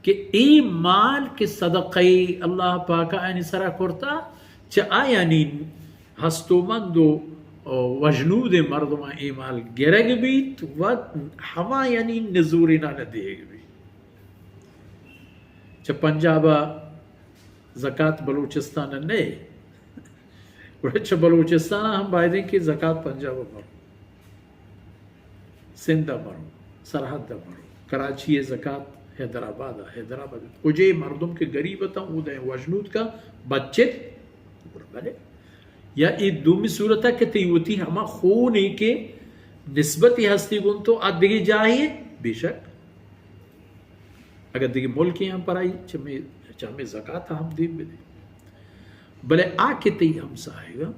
کہ اے مال کہ صدقہ اللہ پاک آیانی سرا کرتا، چہ آیانی ہستومند و، و وژنودیں مردماں اے مال گرگ بیت و ہما یعنی نزورینان دیگ بیت۔ چہ پنجاب ء زکات بلوچستان ء نئے، گڑا چہ بلوچستان ء ہم بایدیں کہ زکات پنجاب ء برو، سندھ ء برو، سرحد ء برو، کراچی ء زکات حیدرآباد ء، حیدرآباد ء کجے مردم کہ گریب اتاں، اود ء وژنود کا بچت، بلے یا اے دومی صورت ء کہ تئی وتی ہما خونے کہ نسبتی ہستی گوں تو آ دگہ جاہے، بے شک۔ اگر دگہ ملکے ہم پرائی چہ ہمے، چہ ہمے زکات ہم دیم بدے۔ بلے آ کہ تئی ہمساہگ ء،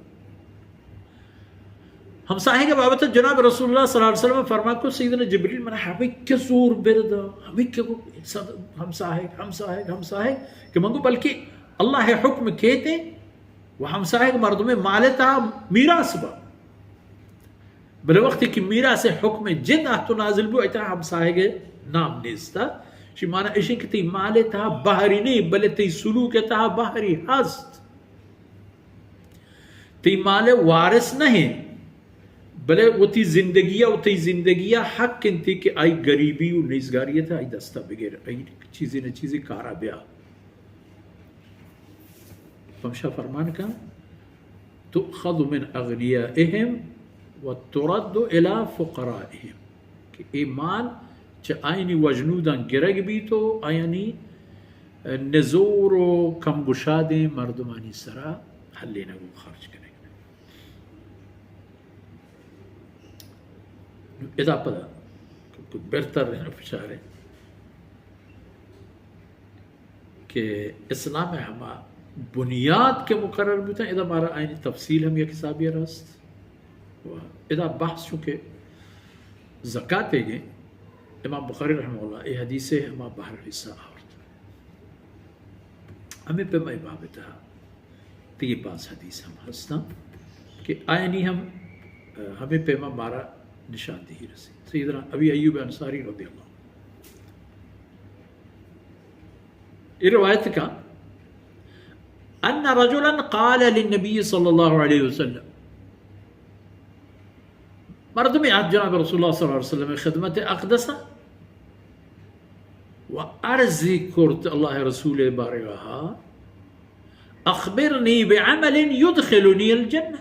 ہمساہگ ء بابت جناب رسول اللہ صلی اللہ علیہ وسلم فرمان کو، سیدنا جبریل من ہمے کہ زور بردا، ہمے کہ گو صد ہمساہگ، ہمساہگ، ہمساہگ، کہ من گو بلکہ اللہ ء حکم کیتے و ہمساہگ مردم مال تہا میراث با۔ بلے وقتی کہ میراث حکم جد آتو نازل بو، ایتا ہمساہگ نام نیستا۔ شی معنی اشی کہ تئی مال تہا بہری نہیں، بلے تئی سلوک تہا بہری ہست۔ تئی مال وارث نہیں، بلے وتی زندگی و تئی زندگی حق انتی کہ آئی گریبی و نیزگاری تہا آئی دستا بگر، آئی چیزی نہ چیزی کارا بیا۔ پمشا فرمان کن، تؤخذ من اغنیائهم و ترد الی فقرائهم، کہ اے مال چہ آیانی وژنوداں گرگ بیت و آیانی نزور و کم گشادیں مردمانی سرا ہلینگ و خرچ کنگ۔ نو ادا پدا بہتر بچارے کہ اسلام ء ہما بنیاد کہ مقرر بوتن، ادا مارا آیانی تفصیل ہم یک حسابی رست۔ و ادا بحث چونکہ زکات گے، امام بخاری رحمہ اللہ اے حدیث ہما بہر حصہ آورت۔ ہمیں پہ مئے باب تہا دیگہ باز حدیث ہم ہستاں کہ آیانی ہم، ہمیں پیما مارا نشاندہی رسی۔ سیدنا ابی ایوب انصاری رضی اللہ عنہ اے روایت کا، ان رجلا قال للنبی صلی اللہ علیہ وسلم، مردمی آت جناب رسول اللہ صلی اللہ علیہ وسلم خدمت اقدس و عرضی کرت اللہ رسول بارگاہا، اخبرنی بعمل یدخلنی الجنہ،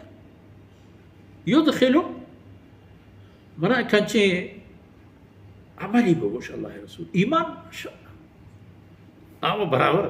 یدخل، منا کنچیں عملی بگوش اللہ رسول، ایمان، ماشاءاللہ۔ آ و برابر۔